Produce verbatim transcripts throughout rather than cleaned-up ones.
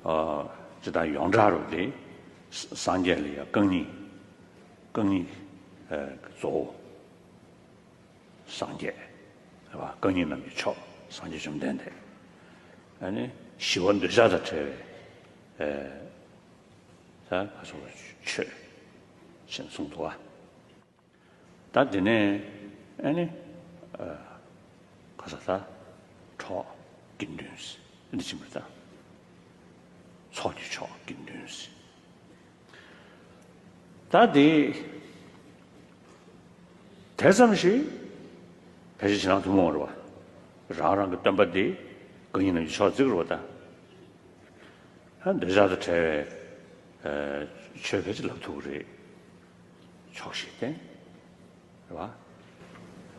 ཨ། ཇི་ལྟར་ཡོངས་གྲགས་རུ་དེ། སངས་རྒྱས་ལ་ཡང་རྐང་གཉིས། རྐང་གཉིས། ཨ། གཙོ་བོ། སངས་རྒྱས། རེད་བ། རྐང་གཉིས་རྣམས་ཀྱི་མཆོག་སངས་རྒྱས་བཅོམ་ལྡན་འདས། ཨ་ནི་ཞི་བ་འདོད་ཆགས་དང་བྲལ་བའི། ཨ། ད་ག་སོགས་ཆོས་ཞེས་གསུངས་འདུག་བ། ད་དེ་ནས་ཨ་ནི། ཨ། ག་ས་ད། གྲོགས་དགེ་འདུན་ཟེར་འདི་ཕྱིན་པ་ད། ཚོགས་ཀྱི་མཆོག་དགེ་འདུན་ཟེར། ད་དེ། དེ་ཙམ་ཞིག་ཕལ་ཆེར་ཕྱི་ནང་ཐུན་མོང་རེད་བ། རང་རང་གི་སྟོན་པ་དེ་རྐང་གཉིས་རྣམས་ཀྱི་མཆོག་བརྩི་གི་རེད་བ་ད། ཨ། འདོད་ཆགས་དང་བྲལ་བའི། ཨ། ཆོས་ཕལ་ཆེར་ལབ་ཐུབ་ཀྱི་རེད། ཕྱོགས་བཞི་བསྟན། རེད་བ།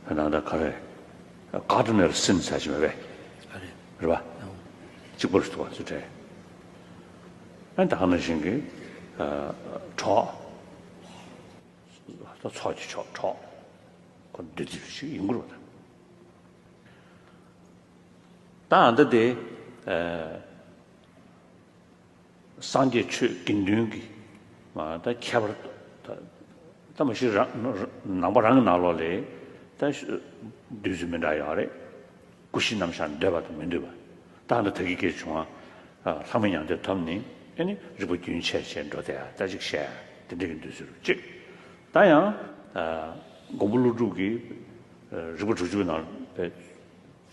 ཨ། ནང་ད་ག་རེ། Cardinal Sins ཟེར་གྱི་མེད་པས། ཨ་རེད། རེད་བ། ཨང་། གཅིག་པུར་ཐུག་པ་ཚུལ་ཁྲིམས། ཨ། ད་ག་ནང་བཞིན་གྱི། ཨ། གྲོགས། ད་ཚོགས་ཀྱི་མཆོག་གྲོགས། ཁོ་འདུ་འཛི་ཞིག་ཡིན་དགོས་རེད་བ་ད། ད་ཨ་ད་དེ། ཨ། སངས་རྒྱས་ཆོས་དགེ་འདུན་གྱི། མ་ད་ཁྱད་པར། ད་ད་མ་གཞི་རང་ནང་པ་རང་གི་ནང་ལོགས་ལ་ད་འདུ་ཚུལ་མི་འདྲ་ཡོད་རེད། ཀུན་གཞི་རྣམ་གཞག་འདོད་པ་དང་མི་འདོད་པ། ད་ད་ད་གིན་སྐད་བྱུང་བ། ཨ། ལྷག་མེད་མྱང་འདས་ཐོབ་ནས་ཨ་ནི་རིག་པ་རྒྱུན་ཆད་བྱས་འགྲོ་དེ་ཡ་ད་ཅིག་བཤད་ཡ་དེ་འདྲ་གི་འདུ་ཚུལ་གཅིག། ད་ཡང་། ཨ། མགོན་པོ་ཀླུ་སྒྲུབ་ཀྱིས། ཨ། རིག་པ་དྲུག་ཅུ་ནང་པའི།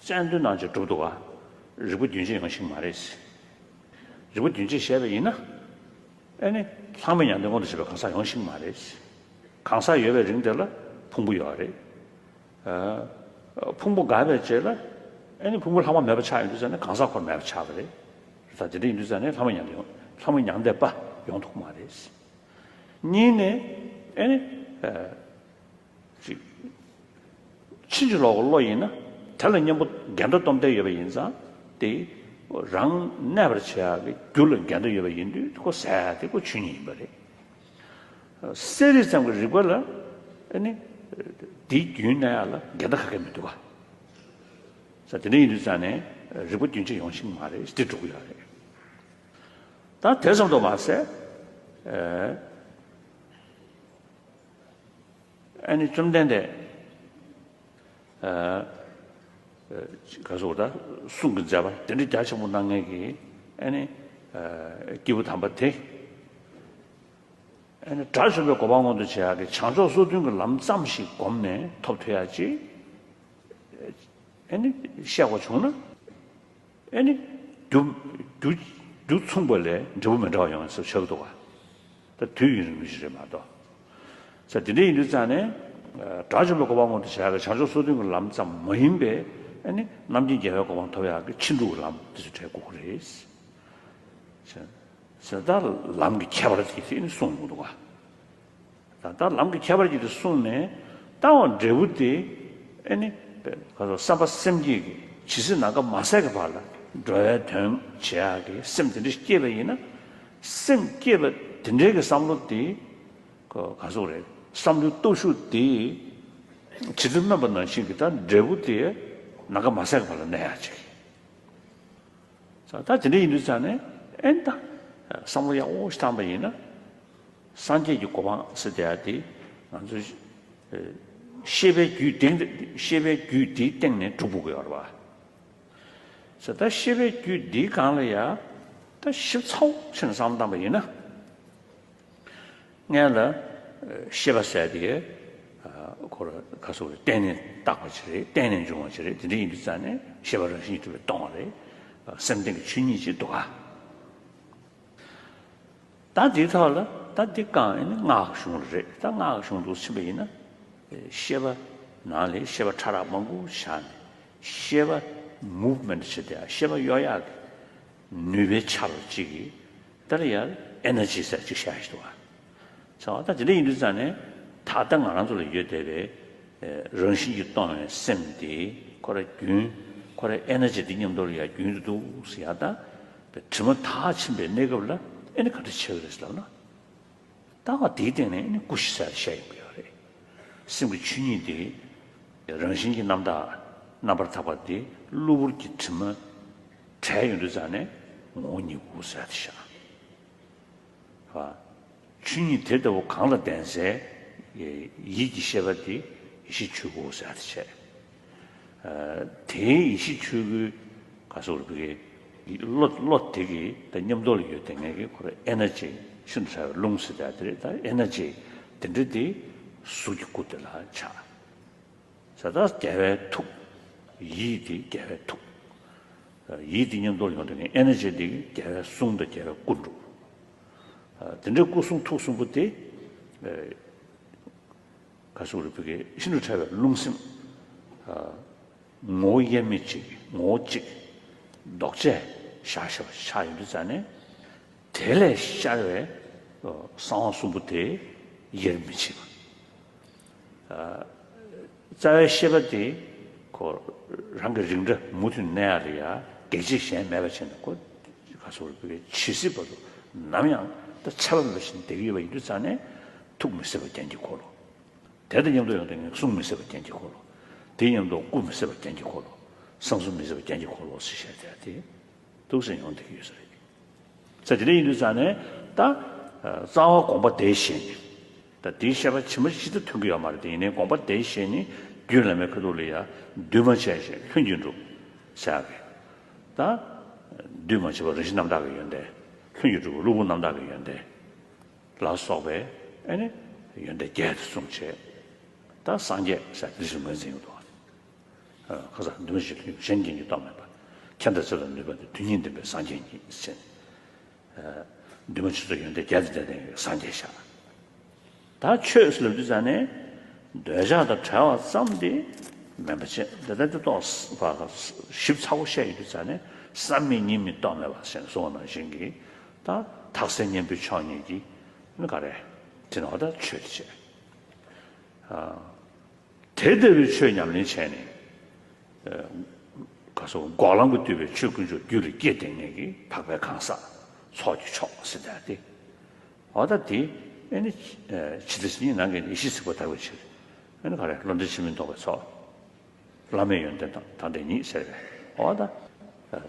མཚན་དོན་ནང་ཅིག་གྲུབ་འདུག་ག། རིག་པ་རྒྱུན་ཆད་ཡོང་ཤེས་མ་རེད། རིག་པ་རྒྱུན་ཆད་བཤད་པ་ཡིན་ན། ཨ་ནི་ལྷག་མེད་མྱང་འདས་མངོན་དུ་བྱེད་པའི་གང་ཟག་ཡོང་ཤེས་མ་རེད། གང་ཟག་ཡོད་པའི་རིང་དེ་ལ་ཕུང་པོ་ཡོད་རེད། ཨ། ཕུང་པོ་འགག་པའི་རྗེས་ལ། ཨ་ནི་ཕུང་པོ་ལྷག་མ་མེད་པ་ཆགས་ཡོང་དུས་ཙ་ནས་གང་ཟག་ཁོ་མེད་པ་ཆགས་པ་རེད། ད་དེ་འདྲ་ཡིན་དུས་ཙ་ནས་ལྷག་མེད་མྱང་འདས་ཡོང་། ལྷག་མེད་མྱང་འདས་པ་ཡོང་ཐུབ་མ་རེད། གཉིས་ནས། ཨ་ནི། ཨ། ཅིག་ཕྱིན་ཅི་ལོག་གི་བློ་ཡིན་ན། དེ་ལ་གཉེན་པོ་འགལ་ཟླ་སྟོབས་ལྡན་ཡོད་པ་ཡིན་ཙང་། དེ་རང་གནས་པར་བྱེད་ཡག་གི་རྒྱུ་ལ་འགལ་ཟླ་ཡོད་པ་ཡིན་དུས་ཁོ་ཟད་ཡག་དེ་ཁོ་ཆོས་ཉིད་ཡིན་པ་རེད། གསལ་རིག་ཙམ་གྱི་རིག་པ་ལ། ཨ་ནི། དེའི་རྒྱུན་གནས་ཡག་ལ་འགལ་ཟླ་ག་གེ་མི་འདུག་ག། ས་དེ་འདྲ་ཡིན་དུས་ཙང་ནས་རིག་པ་རྒྱུན་ཆད་ཡོང་ཤེས་མ་རེད། དེ་འགྲོ་གི་ཡོད་རེད། ད་དེ་ཙམ་དུ་མ་ཟད། ཨ། ཨ་ནི་བཅོམ་ལྡན་འདས། ཨ། ག་སོགས་ད་གསུང་གི་མཛད་པ་དེ་འདྲ་རྒྱ་ཆེན་པོ་གནང་མཁན་གྱི། ཨ་ནི། ཨ། སྐྱེས་བུ་དམ་པ་དེ། ཨ་ནི་དགྲ་བཅོམ་པའི་གོ་འཕང་མངོན་དུ་བྱེད་ཡག་གི་བྱང་ཕྱོགས་སོ་བདུན་གྱི་ལམ་ཙམ་ཞིག་བསྒོམས་ནས་ཐོབ་ཐུབ་ཡག་ཅིག། ཨ་ནི་བཤད་དགོས་བྱུང་ན། ཨ་ནི་རྒྱུ་རྒྱུ་རྒྱུ་མཚུངས་པ་ལས་འབྲས་བུ་མི་འདྲ་བ་ཡོང་ཟེར་ཆགས་འདུག་ག། ད་དུས་ཡུན་རིང་པོ་ཞིག་རེད་མ་གཏོགས། ས་དེ་འདྲ་ཡིན་དུས་ཙང་ནས། ཨ། དགྲ་བཅོམ་པའི་གོ་འཕང་མངོན་དུ་བྱེད་ཡག་གི་བྱང་ཕྱོགས་སོ་བདུན་གྱི་ལམ་ཙམ་མ་ཡིན་པའི། ཨ་ནི་རྣམ་མཁྱེན་རྒྱལ་བའི་གོ་འཕང་ཐོབ་ཡག་གི་ཕྱིན་དྲུག་གི་ལམ་དེ་ཚོ་འབྲེལ་དགོས་ཀྱི་རེད། ཟེར། ད་ལམ་གྱི་ཁྱད་པར་དེ་ཨ་ནི་གསུངས་འདུག་ག། ད་ལྟ་ལམ་གྱི་ཁྱད་པར་གྱིས་དེ་གསུངས་ནས། ལྟ་བ་འབྲས་བུ་དེ། ཨ་ནི། ག་ཚོད་བསམ་པ་སེམས་བསྐྱེད་ཀྱི་ཇི་སྲིད་ནམ་མཁའ་མ་ཟད་ཀྱི་བར་ལ་འགྲོ་བའི་དོན་བྱེད་ཡག་གི་སེམས་དེ་འདྲ་སྐྱེས་པ་ཡིན་ན། སེམས་བསྐྱེད་པ་དེ་འདྲའི་གི་བསམ་བློ་དེ། ག་ཚོད་རེད། བསམ་བློའི་སྟོབས་ཤུགས་དེ། ཇི་ལྟར་སྨོན་པ་ནང་བཞིན་གྱི་ད་འབྲས་བུ་དེ་ནམ་མཁའ་མ་ཟད་ཀྱི་བར་ལ་གནས་ཡག་ཅིག། ད་དེ་འདྲ་ཡིན་དུས་ཙང་ནས་ཨེ་ད་བསམ་བློ་ཡག་པོ་ཞིག་བཏང་པ་ཡིན་ན། སངས་རྒྱས་ཀྱི་གོ་འཕང་ཟེར་བསྡད་ཡ་དེ་ང་ཚོ་ཤེས་པའི་རྒྱུད་དེ། ཤེས་པའི་རྒྱུད་དེའི་སྟེང་ནས་སྒྲུབ་དགོས་ཀྱི་ཡོད་རེད་བ། ད་ཤེས་པའི་རྒྱུད་འདིའི་སྒང་ལ་ཡ་ད་ཞིབ་ཚགས་པོ་བྱས་ནས་བསམ་བློ་བཏང་པ་ཡིན་ན། སྔོན་ལ་ཤེས་པ་ཟེར་དེ་ཁོ་ར་ག་སོགས་རེད། བརྟེན་ནས་བཏགས་པ་ཅིག་རེད། བརྟེན་ནས་འབྱུང་བ་ཅིག་རེད། དེ་འདྲ་ཡིན་དུས་ཙང་ནས་ཤེས་པ་རང་བཞིན་གྱིས་གྲུབ་པས་སྟོང་བ་རེད། སེམས་བརྟེན་གྱི་ཆོས་ཉིད་ཅིག་འདུག་ག། ད་འདིའི་ཐོག་ལ་ད་འདི་གང་ཡིན་ན་སྔགས་གཞུང་རེད། ད་སྔགས་གཞུང་དུ་ཕྱིན་པ་ཡིན་ན། ཤེས་པ་ནང་ལ་ཤེས་པ་ཕྲ་རགས་མང་པོ་བཞག་ནས། ཤེས་པ་movement་བྱེད་དེ། ཤེས་པ་གཡོ་ཡག་གི་ནུས་པའི་ཆ་རོགས་གཅིག་གིས། ད་ལ་ཡར་ཨེ་ནར་ཇི་ཟེར་གཅིག་བཤད་ཞིག་འདུག་བ། ཚང་མ་ད་དེ་འདྲ་ཡིན་དུས་ཙང་ནས། ད་ལྟ་ང་རང་ཚོ་ལ་ཡོད་བསྡད་པའི་རང་བཞིན་གྱིས་སྟོང་བའི་སེམས་དེ། ཁོ་ར་རྒྱུན། ཁོ་ར་ཨེ་ནར་ཇི་དེ་མཉམ་དུ་ལ་ཡར་རྒྱུན་དུ་འདུག་ཟེར་ཡ། ད་དྲི་མ་དག་ཕྱིན་པའི་གནས་སྐབས་ལ་ཨེ་ནི་ག་འདྲ་བྱེད་ཀྱི་རེད་ཟེར་ལབ་ན། ལྟ་བ་དེའི་སྟེང་ནས་ཨེ་ནི་སྐུ་ཞེས་ཟེར་བཤད་ཡོང་གི་ཡོད་རེད། སེམས་ཀྱི་ཆོས་ཉིད་དེ། རང་བཞིན་གྱི་རྣམ་དག་རྣམ་པར་དག་པ་དེ་གློ་བུར་གྱི་དྲི་མ་བྲལ་ཡོང་དུས་ཙང་ནས། ངོ་བོ་ཉིད་དགུ་ཟེར་ཏེ་བཞག་ཆོས་ཉིད་དེ་ལྟ་བུ་གང་ལ་ལྡན་སའི་ཡིད་ཀྱི་ཤེས་པ་དེ་ཡེ་ཤེས་ཆོས་སྐུ་ཟེར་ཏེ་བྱས། དེའི་ཡེ་ཤེས་ཆོས་སྐུའི་ག་སོགས་རུ་བི་ཀའི་བློ་བློ་དེ་གི་ད་མཉམ་དུ་ལ་ཡོད་དེ་ངེས་ཀྱི་ཁོ་ར་ཨེ་ན་ཇི་ཤིན་ཏུ་ཕྲ་བའི་རླུང་ཟེར་ཏེ་དེ་རེད། ད་ཨེ་ན་ཇི་དེ་འདྲ་དེ་གཟུགས་ཀྱི་སྐུ་དེ་ལ་ཆགས། ས་ད་རྒྱལ་བའི་ཐུགས། ཡིད་དེ་རྒྱལ་བའི་ཐུགས། ཡིད་དེ་མཉམ་དུ་ཡོང་དུས་ནས་ཨེ་ན་ཇི་དེ་རྒྱལ་བའི་གསུང་དང་རྒྱལ་བའི་སྐུ་འགྲུབ། དེ་འདྲའི་སྐུ་གསུང་ཐུགས་གསུམ་པོ་དེ་ག་སོགས་རུ་བི་ཀའི་ཤིན་ཏུ་ཕྲ་བའི་རླུང་སེམས། ངོ་བོ་དབྱེར་མེད་ཅིག་ངོ་བོ་གཅིག་ལྡོག་ཆས་བཞག་བཞག་པ་ཆགས་ཡོང་དུས་ཙ་ནས། དེ་ལས་ཤར་བའི་གསང་བ་གསུམ་པོ་དེ་དབྱེར་མི་ཕྱེད་པ། རྩ་བའི་ཤེས་པ་དེ་ཁོ་རང་གི་རིགས་འདྲ་མུ་མཐུད་གནས་ཡ་ལ་ཡ་གེགས་བྱེད་གཞན་མེད་པ་བྱས་ནས་ཁོ་ག་སོགས་རུ་བི་ཀའི་ཇི་སྲིད་བར་དུ་ནམ་ཡང་ད་ཆད་པ་མེད་པ་བཞིན་བསྡད་ཀྱི་ཡོད་པ་ཡིན་དུས་ཙ་ནས་ཐུགས་མི་སྲིད་པ་རྒྱན་གྱི་འཁོར་ལོ། དེ་དང་མཉམ་དུ་ཡོང་དུས་ངས་གསུང་མི་སྲིད་པ་རྒྱན་གྱི་འཁོར་ལོ། དེ་མཉམ་དུ་སྐུ་མི་སྲིད་པ་རྒྱན་གྱི་འཁོར་ལོ། གསང་གསུམ་མི་སྲིད་པ་རྒྱན་གྱི་འཁོར་ལོ་ཞེས་བཤད་དེ་དེ་ཏོག་ཙམ་ཡོང་བསྡད་ཀྱི་ཡོད་ས་རེད། ས་དེ་འདྲ་ཡིན་དུས་ཙང་ནས་ད་རྩ་བ་དགོངས་པ་དེ་བཞིན་ནི། ད་དེའི་བཤད་པ་ཇི་མ་ཇི་ལྟར་ཐོན་གྱི་ཡོད་མ་རེད། དེ་ཡིན་ནའི་དགོངས་པ་དེ་བཞིན་ནི་རྒྱུད་བླ་མའི་ཁ་ཐུག་ལ་ཡ་འདུས་མ་བྱས་ཤིང་ལྷུན་གྱིས་གྲུབ་ཟེར་ཡ་གི། ད་འདུས་མ་བྱས་པ་རང་བཞིན་རྣམ་དག་གི་ཡོན་ཏན། ལྷུན་གྱིས་གྲུབ་པ་གློ་བུར་རྣམ་དག་གི་ཡོན་ཏན། ལ་སོགས་པའི་ཨེ་ནི་ཡོན་ཏན་བརྒྱད་དེ་གསུངས་བྱས། ད་སངས་རྒྱས་ཟེར་དེ་བཞིན་ངོས་འཛིན་ཡོང་དུས། ཁ་སང་འདུས་མ་བྱས་གཞན་སྐྱེ་གཉིས་རྟོག་མེད་པ། ཁྱད་མཐའ་ཚད་དང་ནུས་པ་དེ་དོན་གཉིས་ལྡན་པའི་སངས་རྒྱས་ཉིད་ཟེར། འདུས་མ་བྱས་སོགས་ཡོན་ཏན་བརྒྱད་དང་ལྡན་པའི་སངས་རྒྱས་ཤག་ད་ཆོས་ཟེར་ལབ་དུས་ཙང་ནས་འདོད་ཆགས་དང་བྲལ་བ་ཙམ་དེ་མིན་པ་བྱས། འདི་ལྟར་དེ་རྟོགས་པ་ཞིབ་ཚགས་པོ་བཤད་ཡོང་དུས་ཙང་ནས་བསམ་མེད་གཉིས་མེད་རྟོག་མེད་པ་ཟེར་ནས་གསུངས་པ་ནང་བཞིན་གྱི་ད་ཐག་སེལ་གཉེན་པོའི་ཆོས་ཉིད་ཀྱི་ནི་ག་རེ་དེ་ནི་འོ་ད་ཆོས་དེ་བྱས། དེ་ལྟ་བུའི་ཆོས་ཉམས་ལེན་བྱས་ནས། ག་སོགས་འགོག་ལམ་གྱིས་བསྡུས་པའི་ཆོས་དཀོན་མཆོག་རྒྱུད་ལ་སྐྱེས་ཏེ་ངེས་ཀྱི་འཕགས་པའི་གང་ཟག་ཚོགས་ཀྱི་མཆོག་ཟེར་ཏེ་ཨ་ཏི། འོ་ད་དེ་ཨེ་ནི་ཇི་ལྟ་ཇི་སྙེད་ནང་གི་ཡེ་ཤེས་གཟིགས་པ་དག་པའི་ཕྱིར། ཨེ་ནི་ག་རེ་བློ་འདས་ཕྱིར་མི་ལྡོག་པའི་ཚོགས། བླ་མེད་ཡོན་ཏན་དང་དང་ལྡན་ཉིད་ཟེར་བས་འོ་ད།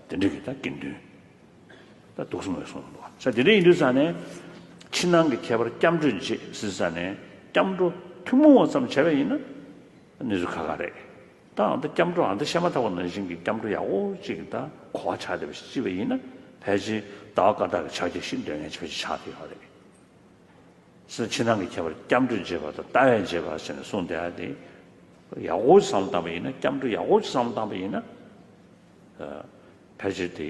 དེ་འདྲ་གི་ད་དགེ་འདུན། ད་དུག་གསུམ་མེད་གསུངས་འདུག་བ། ས་དེ་འདྲ་ཡིན་དུས་ས་ནས། ཕྱི་ནང་གི་ཁྱད་པར་སྐྱབས་འགྲོས་འབྱེད་ཟེར་ས་ནས་སྐྱབས་འགྲོ་ཐུན་མོང་བ་ཙམ་བྱས་པ་ཡིན་ན། གནས་ཚུལ་ཁག་ཁག་རེད། ད་ཨ་ད་སྐྱབས་འགྲོ་ཨ་ད་བཤད་མ་ཐག་པ་ནང་བཞིན་གྱི་སྐྱབས་འགྲོ་ཡག་པོ་ཅིག་ད་གོ་བ་ཆགས་བསྡད་པ་ཞིག་ཅི་བ་ཡིན་ན་ཕལ་ཆེར་ཟླ་བ་བཀའ་རྟགས་ཀྱི་ཕྱག་རྒྱ་ཞིག་འདོན་མཁན་ཅིག་ཕལ་ཆེར་ཆགས་བསྡད་ཡོད་རེད། ས་ཕྱི་ནང་གི་ཁྱད་པར་སྐྱབས་འགྲོས་འབྱེད་པ་དང་ལྟ་བས་འབྱེད་པ་ཟེར་ནས་གསུངས་བསྡད་ཡ་དེ། ཡག་པོ་ཅིག་བསམ་བློ་བཏང་པ་ཡིན་ན་སྐྱབས་འགྲོ་ཡག་པོ་ཅིག་བསམ་བློ་བཏང་པ་ཡིན་ན། ཕལ་ཆེར་དེ།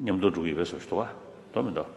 མཉམ་དུ་འགྲོ་གི་ཡོད་པའི་བཟོ་ཞིག་འདུག་ག་འདུག་མི་འདུག